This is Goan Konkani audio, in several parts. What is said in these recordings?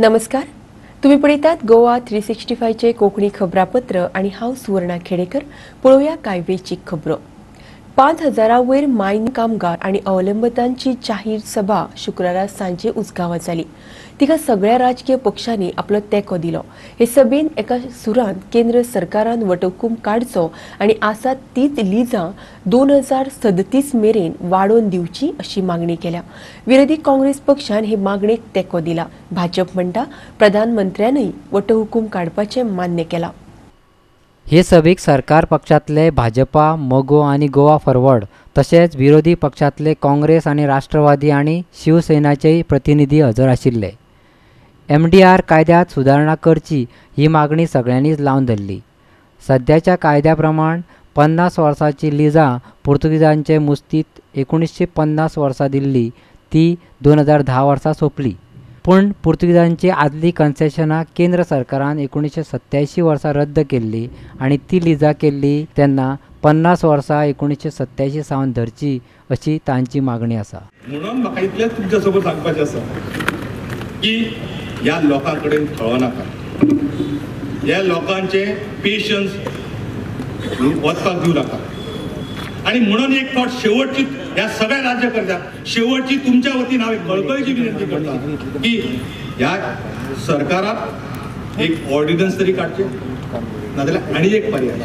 नमस्कार, तुम्ही पळयतात गोवा 365 चे कोंकणी खबरापत्र आणि हांव सुवर्णा खेडेकर. पळोवया कांय वेंचीक खबरो. 5000 वयर मायन कामगार आणि अवलंबितांची जाहीर सभा शुक्रारा सांजे उजगांवां जाली. तिका सगळ्या राजकीय पक्षांनी आपलो तेंको दिलो. हे सभेन एका सुरान केंद्र सरकारान वटहुकूम काडचो आनी आसा तीच लिजां 2037 मेरेन वाडोवन दिवची अशी मागणी केल्या. विरोधी काँग्रेस पक्षान हे मागणेक तेंको दिला. भाजप म्हणटा प्रधानमंत्र्यानय वटहुकूम काडपाचें मान्य केलां. हे सभेक सरकार पक्षांतले भाजपा, मगो आनी गोवा फॉरवर्ड तशेंच विरोधी पक्षांतले काँग्रेस आनी राष्ट्रवादी आनी शिवसेनाचेय प्रतिनिधी हजर आशिल्ले. MDR कायद्यांत सुदारणा करची ही मागणी सगळ्यांनीच लावन धरली. सद्याच्या कायद्या प्रमाण 50 वर्सांची लिजां पुर्तुगेजांचे मुस्तीत 1950 वर्सा दिल्ली ती 2010 वर्सा सोंपली. पूण पुर्तुगेजांची आदली कन्सेशनां केंद्र सरकारान 1987 वर्सा रद्द केल्ली आनी ती लिजां केल्ली तेन्ना 50 वर्सां 1987 सावन धरची अशी तांची मागणी आसा. म्हणून म्हाका इतलेंच तुमच्या सोबत सांगपाचें आसा की ह्या लोकां कडेन खेळो नाका, ह्या लोकांचे पेशन्स वचपाक दिवं नाका. आनी म्हणून एक फावट शेवटची ह्या सगळ्या राज्यकर्त्यांक शेवटची तुमच्या वतीन हांव एक कळकळीची विनंती करता की ह्या सरकाराक एक ऑर्डिनन्स तरी काडचें, नाजाल्यार आनी एक पर्याय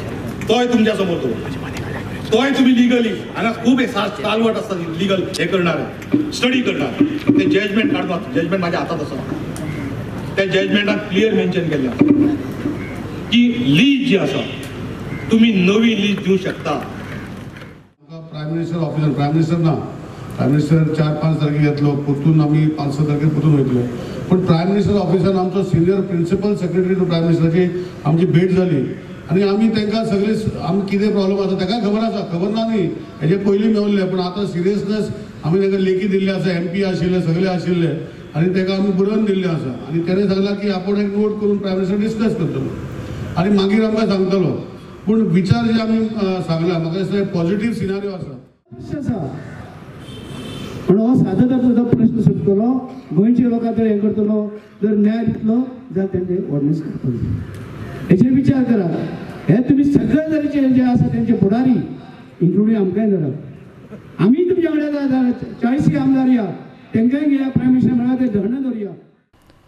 तोय तुमच्या समोर दवरता, तोय तुमी लिगली हांगा खूब सालवट आसता लिगल हे करणार, स्टडी करणार, ते जजमेंट काडपाक, जजमेंट म्हाज्या हातांत आसा, त्या जजमेंटान क्लियर मेन्शन केल्लें आसा की लीज जी आसा तुमी नवी लीज दिवं शकता. Prime minister officer, prime minister ना, प्रायम मिनिस्टर 4-5 तारखेर येतलो, परतून आमी 5-6 तारखेर परतून वयतले. पूण प्रायम मिनिस्टर ऑफिसान आमचो senior principal secretary to prime मिनिस्टराची आमची भेट जाली आनी आमी तांकां सगळे आमी कितें प्रॉब्लम आसा ताका खबर आसा, खबर ना न्ही, हेजे पयलीं मेवल्ले, पूण आतां सिरियसनेस आमी तांकां लेखी दिल्लें आसा, MP आशिल्ले सगळे आशिल्ले आनी ताका आमी बरोवन दिल्लें आसा आनी तेणें सांगलां की आपूण एक नोट करून प्रायम मिनिस्टर डिस्कस करतलो आनी मागीर आमकां सांगतलो. पूण विचार जे आमी सांगला म्हाका दिसता पॉझिटिव्ह सिनारियो आसा. पूण हो सादो प्रश्न सुटतलो, गोंयच्या लोकांक जर हें करतलो, जर न्याय दितलो जाल्यार तेंचे ऑर्डिनन्स करतलो, हेचेर विचार करात. हे तुमी सगळे तरेचे जे आसा तेंचे फुडारी इन्क्लुडींग आमकांय धरात, आमी तुमच्या वांगडा 40 आमदार या तेंकांय घेया, प्रायम मिनिस्टर मेळा ते धरणं धरुया.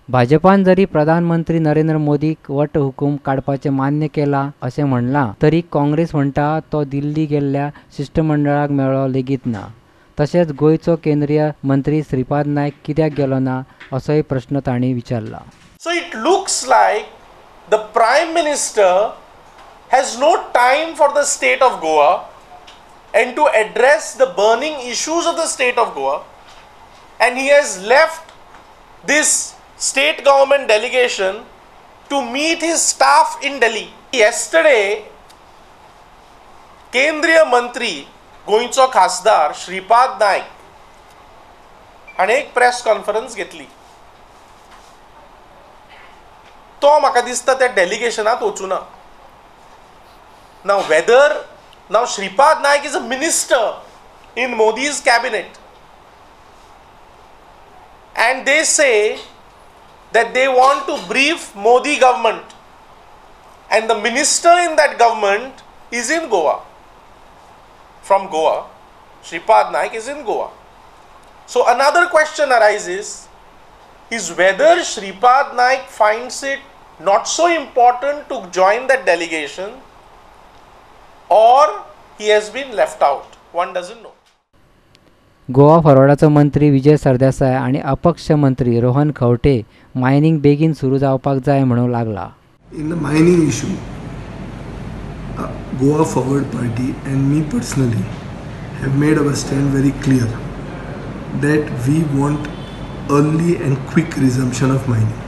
भाजपान जरी प्रधानमंत्री नरेंद्र मोदीक वटहुकूम काडपाचें मान्य केलां अशें म्हणलां तरी काँग्रेस म्हणटा तो दिल्ली गेल्ल्या शिश्टमंडळाक मेळ्ळो लेगीत ना. तशेंच गोंयचो केंद्रीय मंत्री श्रीपाद नायक कित्याक गेलो ना असोय प्रश्न तांणी विचारला. So it looks like the prime minister has no time for the state of Goa and to address the burning issues of the state of Goa, and he has left this state government delegation to meet his staff in Delhi. Yesterday, केंद्रीय मंत्री गोंयचो खासदार श्रीपाद नायक हाणें एक प्रेस कॉन्फरन्स घेतली. तो म्हाका दिसता त्या डेलिगेशनांत वचूना. Now whether now Shripad Naik is a minister in Modi's cabinet and they say that they want to brief Modi government, and the minister in that government is in Goa. From Goa, Shripad Naik is in Goa. So another question arises is whether Shripad Naik finds it not so important to join that delegation or he has been left out. One doesn't know. Goa फॉरवर्डाचो मंत्री विजय सरदेसाय आनी अपक्ष मंत्री रोहन खंवटे मायनिंग बेगीन सुरू जावपाक जाय म्हणूंक लागला. In the mining issue, Goa Forward Party and me personally have made our stand very clear that we want early and quick resumption of mining,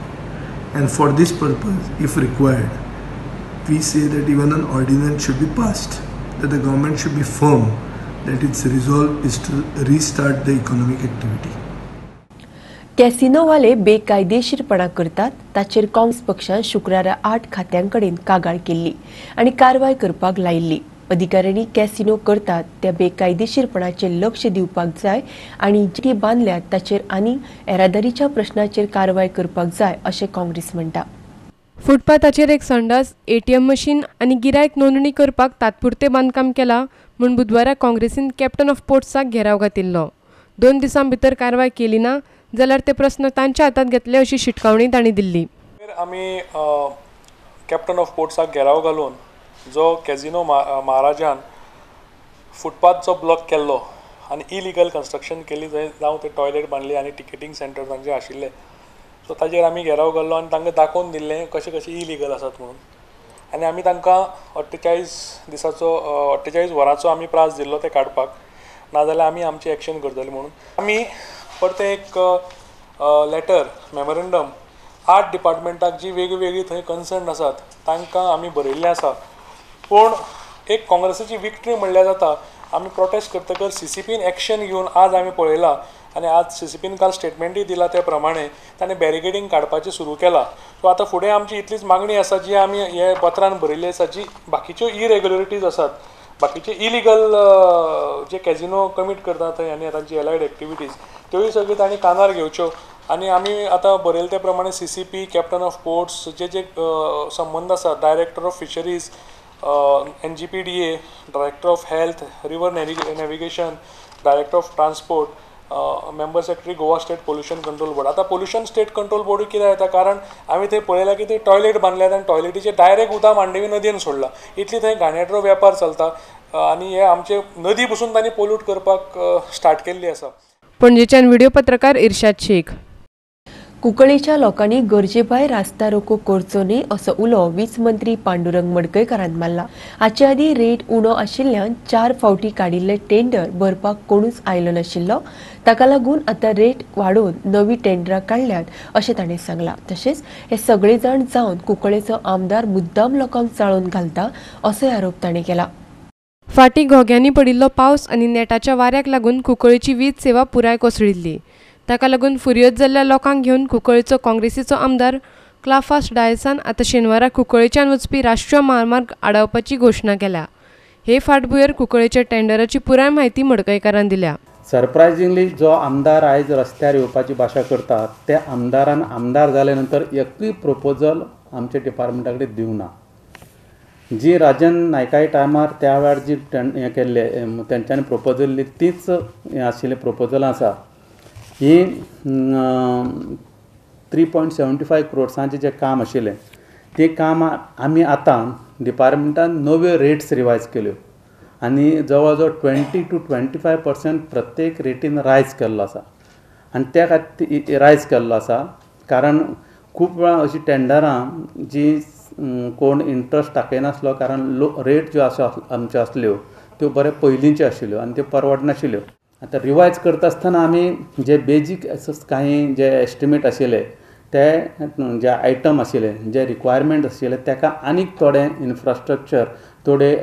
and for this purpose, if required, we say that even an ordinance should be passed, that the government should be firm that its resolve is to restart the economic activity. कॅसिनोवाले बेकायदेशीरपणा करतात ताचेर काँग्रेस पक्षान शुक्रारा 8 खात्यां कडेन कागाळ केल्ली आनी कारवाय करपाक लायिल्ली. अधिकाऱ्यांनी कॅसिनो करतात त्या बेकायदेशीरपणाचेर लक्ष दिवपाक जाय आनी जी बांदल्यात ताचेर आनी येरादारीच्या प्रश्नाचेर कारवाय करपाक जाय अशें काँग्रेस म्हणटा. फुटपाथाचेर एक संडास, एटीएम मशीन आनी गिरायक नोंदणी करपाक तात्पुरते बांदकाम केला म्हूण बुधवारा काँग्रेसीन कॅप्टन ऑफ पोर्ट्साक घेराव घातिल्लो. 2 दिसां भितर कारवाय केली ना जाल्यार ते प्रस्न तांच्या हातांत घेतले अशी शिटकावणी तांणी दिल्ली. आमी कॅप्टन ऑफ पोर्ट्साक घेराव घालून जो कॅझिनो महाराजान फुटपाथ जो ब्लॉक केल्लो आनी इलिगल कन्स्ट्रक्शन केली थंय, जावं ते टॉयलेट बांदली आनी टिकेटींग सेंटर तांचे आशिल्ले, सो ताजेर आमी घेराव घाल्लो आनी तांकां दाखोवन दिल्लें कशें कशें इलिगल आसात म्हणून. आनी आमी तांकां 48 दिसाचो 48 वरांचो आमी प्रास दिल्लो ते काडपाक, नाजाल्यार आमी आमची एक्शन करतले म्हणून. आमी परतें एक लेटर मेमोरंडम 8 डिपार्टमेंटाक जी वेगळी थंय कन्सर्न आसात तांकां आमी बरयल्लें आसा. पूण एक काँग्रेसीची विक्ट्री म्हणल्यार जाता, आमी प्रोटेस्ट करतकच सीसीपीन एक्शन घेवन आज आमी पळयलां आनी आज सीसीपीन काल स्टेटमेंटूय दिला त्या प्रमाणे ताणें बॅरिकेडींग काडपाचें सुरू केलां. सो आतां फुडें आमची इतलीच मागणी आसा जी आमी हे पत्रान बरयल्ली आसा, जी बाकीच्यो इरेग्युलरिटीज आसात, बाकीचे इलिगल जे कॅझिनो कमीट करता थंय आनी तांची एलायड एक्टिविटीज त्योय सगळ्यो तांणी कानार घेवच्यो. आनी आमी आतां बरयले ते प्रमाणे सीसीपी, कॅप्टन ऑफ पोर्ट्स जे जे संबंद आसा, director of fisheries, NGPDA, director of health, river navigation, director of transport, member secretary Goa state pollution control board. आतां पोल्युशन स्टेट कंट्रोल बोर्डूय कित्याक येता, कारण आमी थंय पळयलां की थंय टॉयलेट बांदल्यात आनी टॉयलेटीचें डायरेक्ट उदक मांडवी नदयेन सोडलां, इतली थंय घाणयाटो वेपार चलता आनी हे आमचे नदी पसून तांणी पोल्यूट करपाक स्टार्ट केल्ली आसा. पणजेच्यान व्हिडिओ पत्रकार इर्शाद शेख. कुंकळेच्या लोकांनी गरजेभायर रास्ता रोको करचो न्हय असो उलो वीज मंत्री पांडुरंग मडकयकारान मारला. हाचे आदीं रेट उणो आशिल्ल्यान 4 फावटी काडिल्ले टेंडर भरपाक कोणूच आयलो नाशिल्लो, ताका लागून आतां रेट वाडोवन नवी टेंडरां काडल्यात अशें ताणें सांगलां. तशेंच हे सगळे जाण जावन कुंकळेचो आमदार मुद्दाम लोकांक चाळोवन घालता असोय आरोप ताणें केला. फाटीं घोग्यांनी पडिल्लो पावस आनी नेटाच्या वाऱ्याक लागून कुंकळेची वीज सेवा पुराय कोसळिल्ली. ताका लागून फुर्योज जाल्ल्या लोकांक घेवन कुंकळेचो काँग्रेसीचो आमदार क्लाफास डायसान आतां शेनवारा कुंकळेच्यान वचपी राष्ट्रीय म्हामार्ग आडावपाची घोशणा केल्या. हे फाटभुंयेर कुंकळेच्या टेंडराची पुराय म्हायती मडकयकारान दिल्या. सरप्रायझिंगली जो आमदार आयज रस्त्यार येवपाची भाशा करता त्या आमदारान आमदार जाल्या नंतर एकूय प्रपोजल आमच्या डिपार्टमेंटा कडेन दिवना. जी राजन नायकाय टायमार त्या वेळार जी हें केल्ले तेंच्यांनी प्रपोजल तीच हें आशिल्लें प्रपोजलां आसा ही 3.75 क्रोड्सांचें जें काम आशिल्लें तें काम आमी आतां डिपार्टमेंटान नव्यो रेट्स रिवायज केल्यो आनी जवळ जवळ 20 to 25% प्रत्येक रेटीन रायज केल्लो आसा आनी त्या खातीर रायज केल्लो आसा कारण खूब वेळा अशीं टेंडरां जी कोण इंट्रस्ट दाखयनासलो कारण रेट ज्यो आसा आमच्यो आसल्यो त्यो बऱ्या पयलींच्यो आशिल्ल्यो आनी त्यो परवडनाशिल्ल्यो. आतां रिवायज करता आसतना आमी जे बेजीक कांय जे एस्टिमेट आशिल्ले ते जे आयटम आशिल्ले जे रिक्वायरमेंट आशिल्ले ताका आनीक थोडे इन्फ्रास्ट्रक्चर थोडे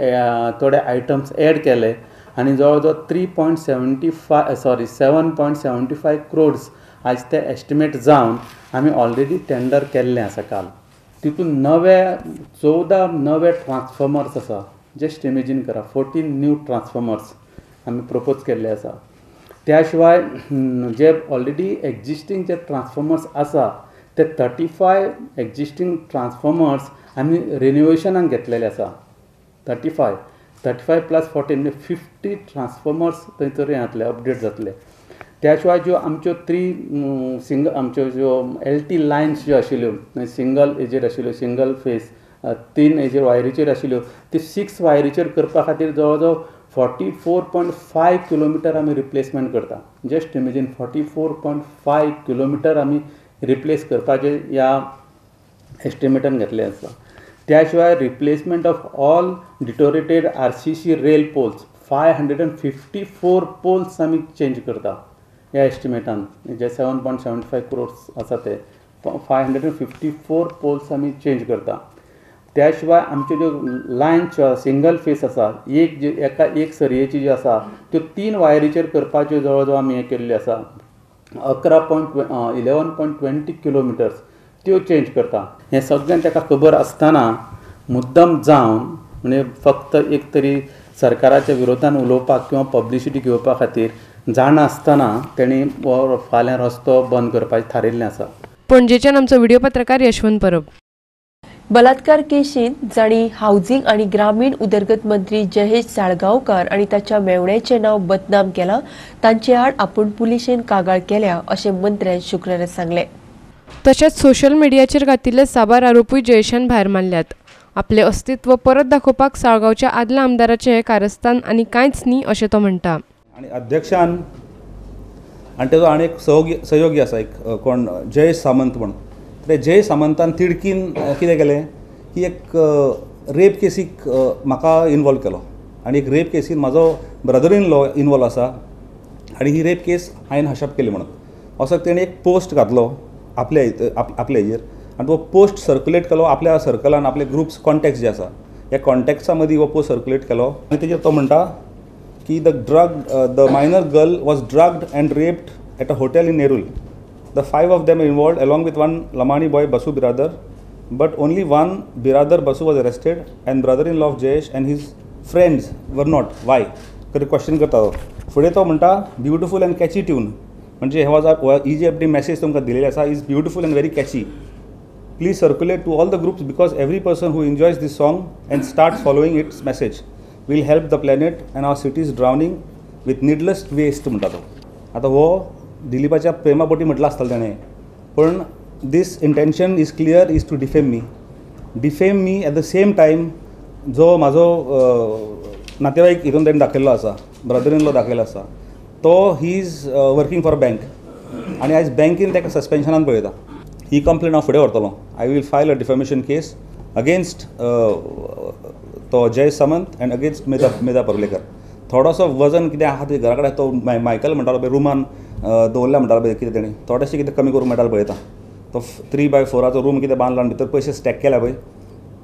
थोडे आयटम्स एड केले आनी जवळ जवळ 7.75 क्रोड्स आज ते एस्टिमेट जावन आमी ऑलरेडी टेंडर केल्लें आसा काल. तितून नवे 14 नवे ट्रान्सफॉर्मर्स आसा, जस्ट इमेजीन करा 14 न्यू ट्रान्सफॉर्मर्स आमी प्रपोज केल्ले आसा. त्या शिवाय जे ऑलरेडी एक्जिस्टींग जे ट्रान्सफॉर्मर्स आसा ते 35 एक्जिस्टींग ट्रान्सफॉर्मर्स आमी रिनोवेशनाक घेतलेले आसा. 35 प्लस 14 म्हणजे 50 ट्रान्सफॉर्मर्स थंयसर हें जातले, अपडेट जातले. त्या शिवाय ज्यो आमच्यो 3 सिंगल आमच्यो ज्यो LT lines ज्यो आशिल्ल्यो सिंगल हेजेर आशिल्ल्यो, सिंगल फेस 3 हेजेर वायरीचेर आशिल्ल्यो त्यो 6 वायरीचेर करपा खातीर जवळ जवळ 44.5 किलोमिटर आमी रिप्लेसमेंट करता. जस्ट इमेजीन 44.5 किलोमिटर आमी रिप्लेस करपाचे ह्या एस्टिमेटान घेतलें आसा. त्या शिवाय replacement of all deteriorated RCC rail poles 554 poles आमी चेंज करता ह्या एस्टिमेटान, जे 7.75 क्रोड्स आसा ते 554 पोल्स आमी चेंज करता. त्या शिवाय आमच्यो ज्यो लायन्स सिंगल फेस आसा एक जे एका एक सरयेची जी आसा त्यो 3 वायरीचेर करपाच्यो जवळ जवळ आमी हें केल्ल्यो आसा. 11.20 किलोमिटर्स त्यो चेंज करता. हें सगळें ताका खबर आसतना मुद्दम जावन म्हणजे फक्त एक तरी सरकाराच्या विरोधान उलोवपाक किंवा पब्लिसिटी घेवपा खातीर जाणा आसतना तेणी फाल्यां रस्तो बंद करपाचें थारिल्लें आसा. पणजेच्यान आमचो व्हिडिओ पत्रकार यशवंत परब. बलात्कार केशींत जांणी हावजिंग आनी ग्रामीण उदरगत मंत्री जयेश साळगांवकार आनी ताच्या मेवण्याचें नांव बदनाम केलां तांचे आड आपूण पुलिशेन कागाळ केल्या अशें मंत्र्यान शुक्रारा सांगलें. तशेंच सोशल मिडियाचेर घातिल्ले साबार आरोपूय जयेशान भायर मारल्यात. आपलें अस्तित्व परत दाखोवपाक साळगांवच्या आदल्या आमदाराचें हें कारस्थान आनी कांयच न्ही अशें तो म्हणटा. आनी अध्यक्षान आनी तेजो आनी एक सहयोगी आसा एक कोण जयेश सामंत म्हणून, ते जयेश सामंतान तिडकीन कितें केलें की एक रेप केसीक म्हाका इनवॉल्व केलो आनी एक रेप केसीन म्हाजो ब्रदर इन लॉ इनवॉल्व आसा आनी ही रेप केस हांवें हशप केली म्हणून असो तेणें एक पोस्ट घातलो आपल्या आपल्या हेजेर आनी तो पोस्ट सर्कुलेट केलो आपल्या सर्कलान, आपले ग्रुप्स कॉन्टेक्ट्स जे आसा ह्या कॉन्टेक्ट्सा मदीं हो पोस्ट सर्कुलेट केलो आनी तेजेर तो म्हणटा की the minor girl was drugged and raped at a hotel in Nerul. The 5 of them involved along with one Lamani boy Basu Biradar, but only one Biradar Basu was arrested and brother-in-law of Jayesh and his friends were not. Why? Question करता तो. फुडें तो म्हणटा ब्युटिफूल अँड कॅची ट्यून, म्हणजे हो ही जी आपली मॅसेज तुमकां दिलेली आसा is beautiful and very catchy. Please circulate to all the groups because every person who enjoys this song and start following its message will help the planet and our cities drowning with needless waste म्हणटा तो. आतां हो दिलीपाच्या प्रेमापोटी म्हटलां आसतलें ताणें, पण this intention is clear is to defame me, defame me at the same time जो म्हाजो नातेवाईक हितून ताणें दाखयल्लो आसा, ब्रदर इन लॉ दाखयलो आसा, तो he is working for bank आनी आयज बँकेन ताका सस्पेन्शनान पळयता. ही कंप्लेन हांव फुडें व्हरतलो. I will file a defamation case against तो जय सामंत एंड अगेन्स्ट मेधा परुलेकर. थोडोसो वजन कितें आहा तें घरा कडेन तो मायकल म्हणटालो पळय रुमान दवरला म्हणटालो पळय कितें तेणें थोडेशें कितें कमी करूंक मेळटालें पळयता. तो 3x4 room कितें बांदला आनी भितर पयशे स्टॅक केला पळय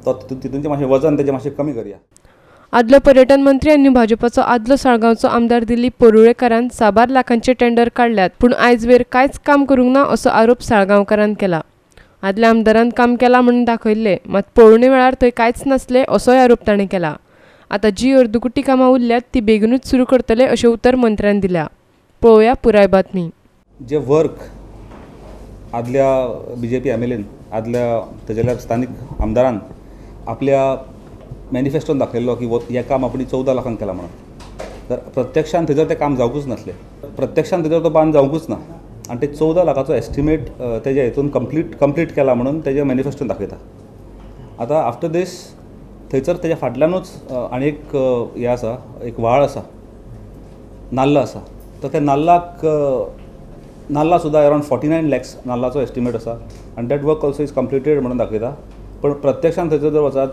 तो तितूनचें मातशें वजन तेजें मातशें कमी करया. आदलो पर्यटन मंत्री आनी भाजपाचो आदलो साळगांवचो आमदार दिलीप परुळेकारान साबार लाखांचे टेंडर काडल्यात, पूण आयजवेर कांयच काम करूंक ना असो आरोप साळगांवकारान केला. आदल्या आमदारान काम केलां म्हणून दाखयल्लें, मात पळोवणे वेळार थंय कांयच नासलें असोय आरोप ताणें केला. आतां जी अर्दकुटी कामां उरल्यात ती बेगीनूच सुरू करतले अशें उतर मंत्र्यान दिल्या. पळोवया पुराय बातमी. जे वर्क आदल्या बीजेपी एमएलएन आदल्या तेजेल्या स्थानीक आमदारान आपल्या मॅनिफेस्टोन दाखयल्लो की हें काम आपणी 14 लाखांक केलां म्हणून, तर प्रत्यक्षान थंयसर तें काम जावंकूच नासलें, प्रत्यक्षान थंयसर तो बांद जावंकूच ना आनी ते 14 लाखाचो एस्टिमेट तेज्या हितून कंप्लीट केला म्हणून तेज्या मॅनिफेस्टोन दाखयता. आतां आफ्टर दीस थंयसर तेज्या फाटल्यानूच आनी एक हें आसा, एक व्हाळ आसा, नाल्ल आसा, तर त्या नाल्लाक नाल्ला सुद्दां अरावंड 49 लॅक्स नाल्लाचो एस्टिमेट आसा आनी that work also is completed म्हणून दाखयता. पण प्रत्यक्षान थंयसर जर वचात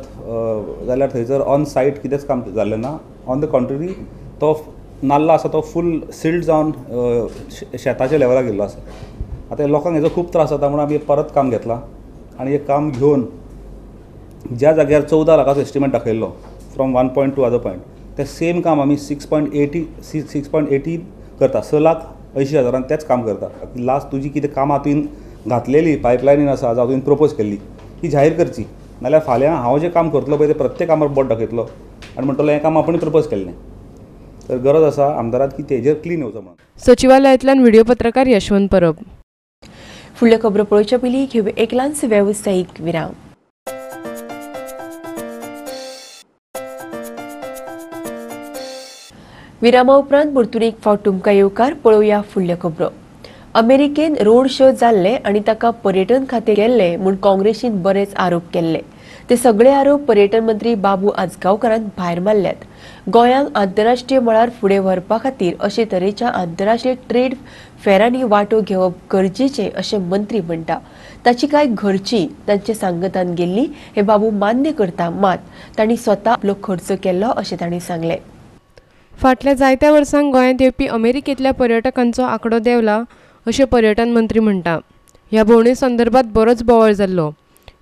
जाल्यार थंयसर ऑन सायट कितेंच काम जाल्लें ना. ऑन the contrary तो नाल्ला आसा तो फूल सिल्ट जावन शेताच्या लेवलाक गेल्लो आसा. आतां लोकांक हेजो खूब त्रास जाता म्हणून आमी परत काम घेतलां आनी हें काम घेवन ज्या जाग्यार 14 लाखाचो एस्टिमेट दाखयल्लो from 1 point to other point तें सेम काम आमी 6.80 करता, 6,80,000 तेंच काम करता. लास्ट तुजी कितें कामां तुवें घातलेली पायपलायनीन आसा जावं तुवें प्रपोज केल्ली ती जाहीर करची, नाल्यार फाल्यां हांव जें काम करतलो पळय तें प्रत्येक कामार बोट दाखयतलो आनी म्हणटलो हें काम आपण प्रपोज केल्लें. तर गरज आसा आमदारान की तेजेर क्लीन येवचो म्हणून. सचिवालयांतल्यान व्हिडिओ पत्रकार यशवंत परब. फुडल्यो खबरो पळोवच्या पयलीं घेवया एक ल्हानसो वेवसायीक विराम. विरामा उपरांत परतून एक फावट तुमकां येवकार. पळोवया फुडल्यो खबरो. अमेरिकेन रोड शो जाल्ले आनी ताका पर्यटन खातें गेल्लें म्हूण काँग्रेसीन बरेच आरोप केल्ले. ते सगळे आरोप पर्यटन मंत्री बाबू आजगांवकारान भायर मारल्यात. गोंयांक आंतरराष्ट्रीय मळार फुडें व्हरपा खातीर अशे तरेच्या आंतरराष्ट्रीय ट्रेड फेरांनी वांटो घेवप गरजेचें अशें मंत्री म्हणटा. ताची कांय घरची तांचे सांगतान गेल्ली हें बाबू मान्य करता, मात तांणी स्वता आपलो खर्च केल्लो अशें तांणी सांगलें. फाटल्या जायत्या वर्सांक गोंयांत येवपी अमेरिकेंतल्या पर्यटकांचो आंकडो देंवला अशें पर्यटन मंत्री म्हणटा. ह्या भोंवणे संदर्भात बरोच बोवाळ जाल्लो.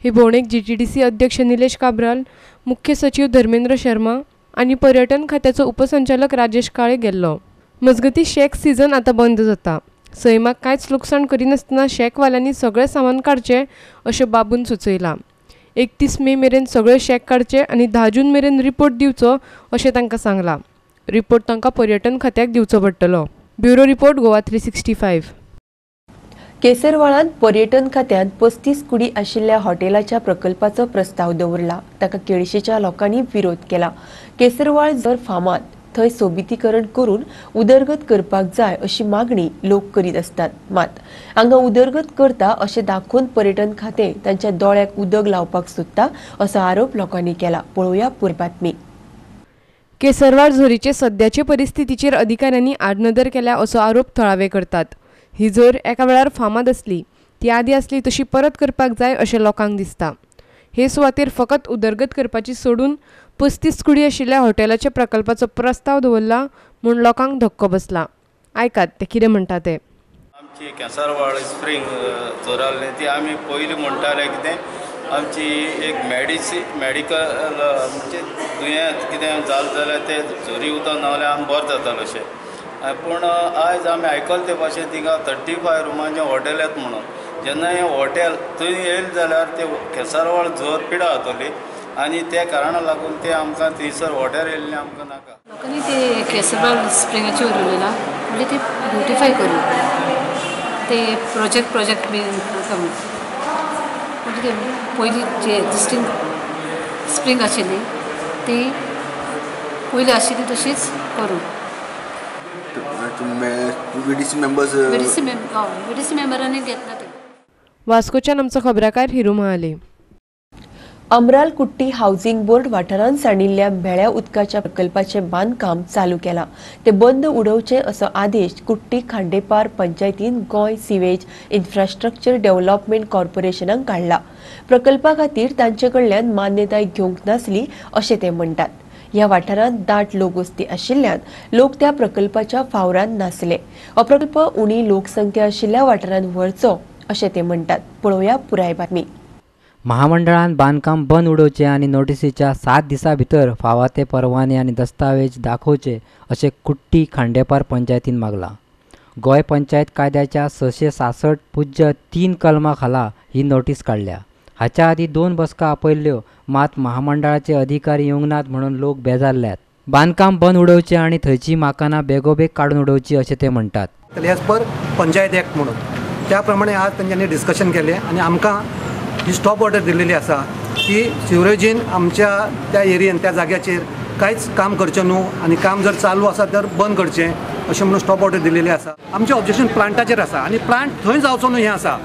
ही भोंवडेक GTDC अध्यक्ष निलेश काब्राल, मुख्य सचीव धर्मेंद्र शर्मा आनी पर्यटन खात्याचो उपसंचालक राजेश काळे गेल्लो. मजगतीं शॅक सीझन आतां बंद जाता. सैमाक कांयच लुकसाण करिनासतना शॅकवाल्यांनी सगळें सामान काडचें अशें बाबून सुचयलां. 31 मे मेरेन सगळे शॅक काडचे आनी 10 जून मेरेन रिपोर्ट दिवचो अशें तांकां सांगलां. रिपोर्ट तांकां पर्यटन खात्याक दिवचो पडटलो. Bureau report, Goa 365. केसरवाळांत पर्यटन खात्यान 35 कुडी आशिल्ल्या हॉटेलाच्या प्रकल्पाचो प्रस्ताव दवरला. ताका केळशीच्या लोकांनी विरोध केला. केसरवाळ जर फामाद थंय सोबितीकरण करून उदरगत करपाक जाय अशी मागणी लोक करीत आसतात. मात हांगा उदरगत करता अशें दाखोवन पर्यटन खातें तांच्या दोळ्याक उदक लावपाक सोदता असो आरोप लोकांनी केला. पळोवया पुराय बातमी. केसरवाळ झरीचे सद्याचे परिस्थितीचेर अधिकाऱ्यांनी आडनदर केल्या असो आरोप थळावे करतात. ही झर एका वेळार फामाद आसली, ती आदी आसली तशी परत करपाक जाय अशें लोकांक दिसता. हे सुवातेर फकत उदरगत करपाची सोडून 35 कुडी आशिल्ल्या हॉटेलाच्या प्रकल्पाचो प्रस्ताव दवरला म्हूण लोकांक धक्को बसला. आयकात ते कितें म्हणटा ते. आमची केसरवाळ स्प्रींग झर आसली ती आमी पयलीं म्हणटाले कितें आमची एक मेडिकल म्हणजे दुयेंत कितें जालें जाल्यार ते झरी उदक न्हांवल्यार आमी बरें जातालें अशें. पूण आयज आमी आयकले ते भाशेन थिंगा 35 रुमांचें हॉटेल येता म्हणून. जेन्ना हें हॉटेल थंय येयलें जाल्यार ते केसरवाळ झर पिडा जातली आनी त्या कारणाक लागून ते आमकां थंयसर हॉटेल येयल्लें आमकां नाका. लोकांनी ते केसरवाळ स्प्रिंगाचेर उरयला म्हणजे ते ब्युटिफाय करून ते प्रोजेक्ट बीन म्हणजे ते पयलीं जी एक्झिस्टींग स्प्रींग आशिल्ली ती पयलीं आशिल्ली तशीच करून. VDC members VDC मेंबरांनी घेतला ते. वास्कोच्यान आमचो खबराकार हिरू महाले. अमराल कुट्टी हाऊसिंग बोर्ड वाठारांत सांडिल्ल्या म्हेळ्या उदकाच्या प्रकल्पाचें बांदकाम चालू केलां. ते बंद उडोवचें असो आदेश कुट्टी खांडेपार पंचायतीन गोंय सिवेज इन्फ्रास्ट्रक्चर डेव्हलपमेंट कॉर्पोरेशनाक काडला. प्रकल्पा खातीर तांचे कडल्यान मान्यताय घेवंक नासली अशें ते म्हणटात. ह्या वाठारांत दाट लोकवस्ती आशिल्ल्यान लोक त्या प्रकल्पाच्या फावरान नासले. हो प्रकल्प उणी लोकसंख्या आशिल्ल्या वाठारांत व्हरचो अशें ते म्हणटात. पळोवया पुराय बातमी. महामंडळान बांदकाम बंद उडोवचें आनी नोटिसीच्या 7 दिसां भितर फावा ते परवाने आनी दस्तावेज दाखोवचे अशें कुट्टी खांडेपार पंचायतीन मागलां. गोंय पंचायत कायद्याच्या 666(3) कलमा खाला ही नोटीस काडल्या. हाच्या आदीं 2 बसका आपयल्ल्यो, मात महामंडळाचे अधिकारी येवंक नात म्हणून लोक बेजारल्यात. बांदकाम बंद उडोवचें आनी थंयची माकानां बेगोबेग काडून उडोवची अशें ते म्हणटात. एज पर पंचायत एक्ट म्हणून त्या प्रमाणे आज तेंच्यांनी डिस्कशन केलें आनी आमकां ही स्टॉप ऑर्डर दिल्लेली आसा की सिवरेजीन आमच्या त्या एरियेन त्या जाग्याचेर कांयच काम करचें न्हू आनी काम जर चालू आसा तर बंद करचें अशें म्हणून स्टॉप ऑर्डर दिल्लेली आसा. आमचें ऑब्जेक्शन प्लांटाचेर आसा आनी प्लांट थंय जावचो न्हू हें आसा.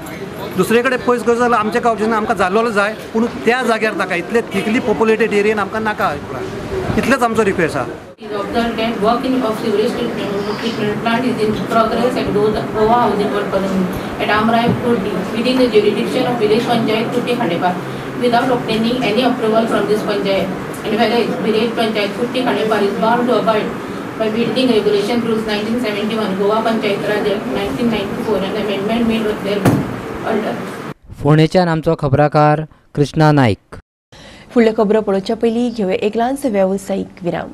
दुसरे कडेन पयस करचो जाल्यार आमचें काय ऑब्जेक्शन आमकां जाल्लो जाय, पूण त्या जाग्यार नाका. इतले थिकली पॉप्युलेटेड एरियेन आमकां नाका प्लांट, इतलेंच आमचो रिक्वेस्ट आसा. Observed that work in of sewage treatment plant is in progress at Goa Housing Board Colony at Amrai Kurti within the jurisdiction of village panchayat Kurti Khandepar without obtaining any approval from this panchayat, and whereas village panchayat Kurti Khandepar is bound to abide by Building Regulation Rules 1971, Goa Panchayat Raj Act 1994 and amendment made with their order. फोंडेच्यान आमचो खबराकार कृष्णा नाईक. फुडल्यो खबरो पळोवच्या पयलीं घेवया एक ल्हानसो वेवसायीक विराम.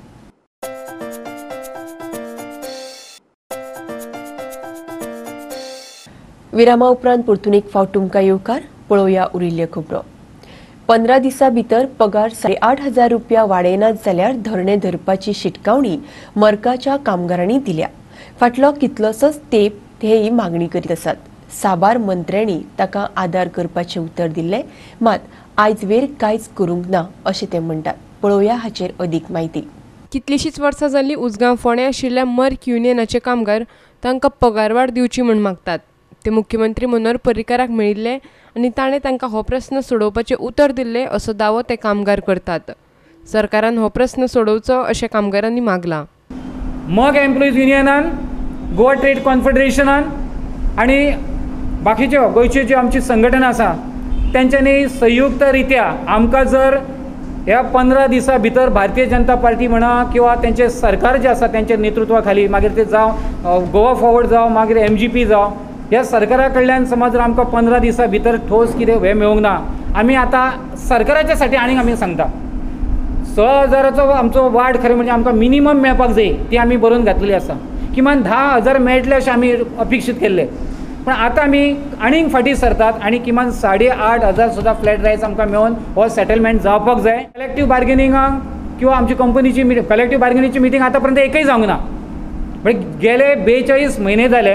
विरामा उपरांत परतून एक फावट तुमकां येवकार. पळोवया उरिल्ल्यो खबरो. 15 दिसां भितर पगार 8,500 रुपया वाडयनात जाल्यार धरणें धरपाची शिटकावणी मर्काच्या कामगारांनी दिल्या. फाटलो कितलोसोच तेंप ते ही मागणी करीत आसात. साबार मंत्र्यांनी ताका आदार करपाचें उतर दिल्लें, मात आयजवेर कांयच करूंक ना अशें ते म्हणटात. पळोवया हाचेर अदीक म्हायती. कितलीशींच वर्सां जालीं उजगांव फोंडें आशिल्ल्या मर्क युनियनाचे कामगार तांकां पगारवाड दिवची म्हूण मागतात. ते मुख्यमंत्री मनोहर पर्रीकाराक मेळिल्ले आनी ताणें तांकां हो प्रस्न सोडोवपाचें उतर दिल्लें असो दावो ते कामगार करतात. सरकारान हो प्रस्न सोडोवचो अशें कामगारांनी मागलां. मग एम्प्लॉईज युनियनान, गोवा ट्रेड कॉन्फेडरेशनान आनी बाकीच्यो गोंयच्यो ज्यो आमची संघटना आसा तेंच्यांनी संयुक्त रित्या आमकां जर ह्या 15 दिसां भितर भारतीय जनता पार्टी म्हणा किंवा तेंचें सरकार जें आसा तेंच्या नेतृत्वा खाली, मागीर ते जावं गोवा फॉरवर्ड जावं, मागीर MGP जावं, ह्या सरकारा कडल्यान समज जर आमकां 15 दिसां भितर ठोस कितें हें मेळूंक ना, आमी आतां सरकाराच्या साठी आनीक आमी सांगता 6,000चो आमचो वाड खरें म्हणजे आमकां मिनिमम मेळपाक जाय, ती आमी बरोवन घातलेली आसा. किमान 10,000 मेळटले अशें आमी अपेक्षीत केल्ले. पूण आतां आमी आनीक फाटीं सरतात आनी किमान 8,500 सुद्दां फ्लॅट रायट्स आमकां मेळोवन हो सेटलमेंट जावपाक जाय. कलेक्टीव बार्गेनिंगाक किंवा आमची कंपनीची मिटींग, कलेक्टीव बार्गेनिंगची मिटींग आतां पर्यंत एकय जावंक ना. म्हणजे गेले 42 म्हयने जाले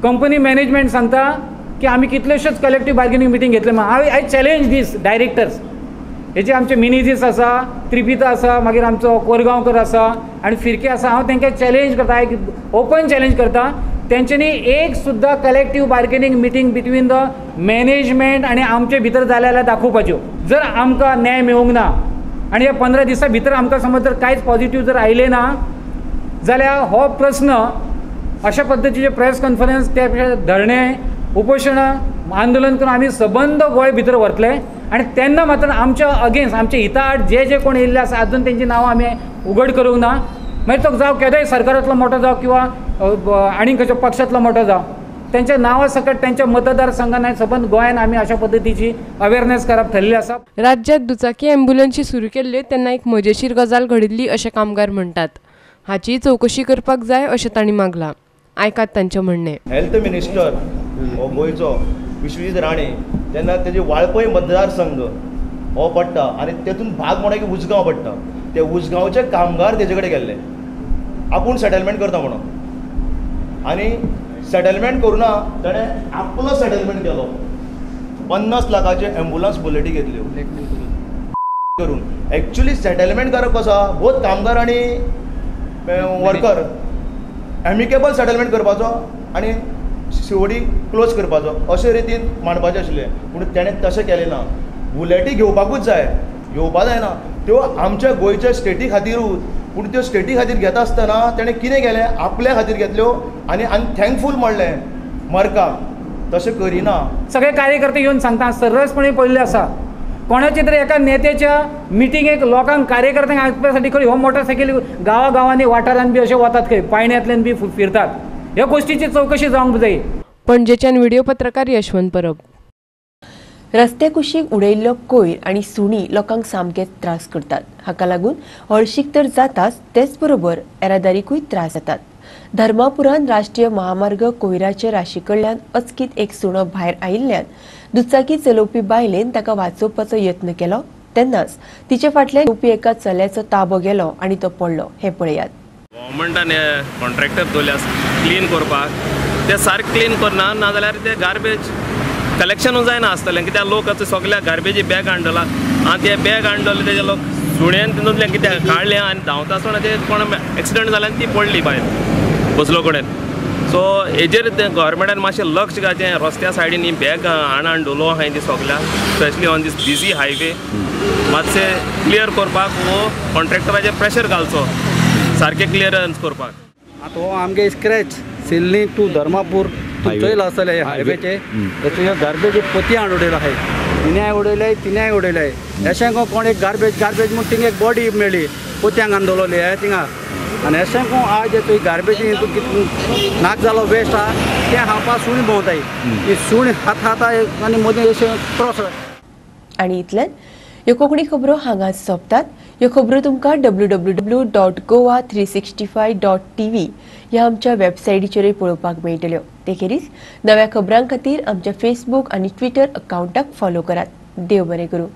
कंपनी मॅनेजमेंट सांगता की आमी कितलेशेच कलेक्टीव बार्गेनिंग मिटींग घेतले. हांव I challenge these directors, हे जे आमचे मिनेजीस आसा, त्रिपिता आसा, मागीर आमचो कोरगांवकर आसा आनी फिरके आसा, हांव तांकां चॅलेंज करता, एक ओपन चॅलेंज करता, तेंच्यांनी एक सुद्दां collective bargaining meeting between the management आनी आमचे भितर जालें जाल्यार दाखोवपाच्यो. जर आमकां न्याय मेळूंक ना आनी ह्या 15 दिसां भितर आमकां समज जर कांयच पॉझिटीव जर आयलें ना जाल्यार हो प्रस्न अशा पद्दतीचे प्रेस कॉन्फरन्स, त्या पेक्षा धरणे, उपोशणां, आंदोलन करून आमी सबंद गोंय भितर व्हरतले आनी तेन्ना मात्र आमच्या अगेन्स्ट, आमच्या हिता आड जे जे कोण येयल्ले आसा आजून तेंची नांवां आमी उघड करूंक ना. मागीर तो जावं केदोय सरकारांतलो मोटो जावं किंवा आनी खंयच्या पक्षांतलो मोटो जावं, तेंच्या नांवा सकट तेंच्या मतदारसंघान आनी सबंद गोंयान आमी अशा पद्दतीची अवेरनेस करप थरलेली आसा. राज्यात दुचाकी ॲम्ब्युलन्सी सुरू केल्ल्यो तेन्ना एक मजेशीर गजाल घडिल्ली अशें कामगार म्हणटात. हाचीय चवकशी करपाक जाय अशें तांणी मागलां. आयकात तांचें म्हणणें. हेल्थ मिनिस्टर हो गोंयचो विश्वजीत राणे, तेन्ना तेजे वाळपय मतदारसंघ हो पडटा आनी तेतून भाग म्हणून की उजगांव पडटा. ते उजगांवचे कामगार तेजे कडेन गेल्ले आपूण सेटलमेंट करता म्हणून, आनी सेटलमेंट करुना ताणें आपलो सेटलमेंट केलो. 50 लाखाचे एम्बुलन्स बुलेटी घेतल्यो करून. एक्चुअली सेटलमेंट करप कसो, बोथ कामगार आनी वर्कर एमिकेबल सेटलमेंट करपाचो आनी सीओडी क्लोज करपाचो अशे रितीन मांडपाचें आशिल्लें, पूण तेणें तशें केलें ना. बुलेटी घेवपाकूच जाय, घेवपा जायना त्यो आमच्या गोंयच्या स्टेटी खातीरूच, पूण त्यो स्टेटी खातीर घेता आसतना तेणें कितें केलें, आपल्या खातीर घेतल्यो आनी थँकफूल म्हणलें मरकाक. तशें करिना. सगळे कार्यकर्ते येवन सांगता सर्रासपणे पळयल्लें आसा, कोणाचे तरी एका नेत्याच्या मिटिंगेक लोकांक कार्यकर्त्यांक आयकपासाठी खंय हो मोटरसायकली गांवागांवांनी वाठारांत बी अशे वतात, खंय पायण्यांतल्यान बी फिरतात. ह्या गोष्टीची चवकशी जावंक जाय. पणजेच्यान व्हिडिओ पत्रकार यशवंत परब. रस्त्या कुशीक उडयल्लो कोयर आनी सुणी लोकांक सामके त्रास करतात. हाका लागून हळशीक तर जाताच, तेच बरोबर येरादारीकूय त्रास जातात. धर्मापुरान राष्ट्रीय महामार्ग कोयराचे राशी कडल्यान अचकीत एक सुणो भायर आयिल्ल्यान दुचाकी चलोवपी बायलेन ताका वाचोवपाचो यत्न केलो, तेन्नाच तिचे फाटल्यान येवपी एका चल्याचो ताबो गेलो आनी तो पडलो. हें पळयात. गव्हर्मेंटान कॉन्ट्रॅक्टर दवरले आसा क्लीन करपाक, ते सारकें क्लीन करना, नाजाल्यार ते गार्बेज कलेक्शनूय जायना आसतलें, कित्याक लोक आतां सगल्या गार्बेजी बॅग हाडला आनी ते बॅग हाडले तेजे लोक सुण्यान तितूंतल्यान कित्याक काडलें आनी धांवता आसतना ते कोण एक्सिडंट जाले आनी ती पडली भायर बसलो कडेन. सो हेजेर ते गव्हर्मेंटान मातशें लक्ष घालचें, रस्त्या सायडीन ही बॅग हाण डोलो आहाय ती सगल्या, specially on this busy highway मातशें क्लियर करपाक वो कॉन्ट्रॅक्टराचेर प्रेशर घालचो सारकें क्लियरन्स करपाक. आतां हो आमगे स्क्रॅच सिल्ली टू धर्मापूर चोयला आसतलें हायवेचे, तुज्या गार्बेज पोती हाड उडयला आहाय, तिण्याय उडयले तिण्याय उडयले. अशें कोण एक गार्बेज गार्बेज म्हूण थिंगा एक बॉडी मेळ्ळी पोत्यांक आंदोलली हे थिंगा. आनी अशें कोण आज तुजी गार्बेज हितून नाक जालो वेस्ट आहा तें खावपाक सुणी भोंवताय, ही सुणी खाता खाता आनी मदीं अशें क्रॉस. आनी इतल्यान ह्यो कोंकणी खबरो हांगाच सोंपतात. ह्यो खबरो तुमकां www.goa365.tv ह्या आमच्या वेबसायटीचेरूय पळोवपाक मेळटल्यो. ते खेरीज नव्या खबरां खातीर आमच्या फेसबूक आनी ट्विटर अकावंटाक फॉलो करात. देव बरें करूं.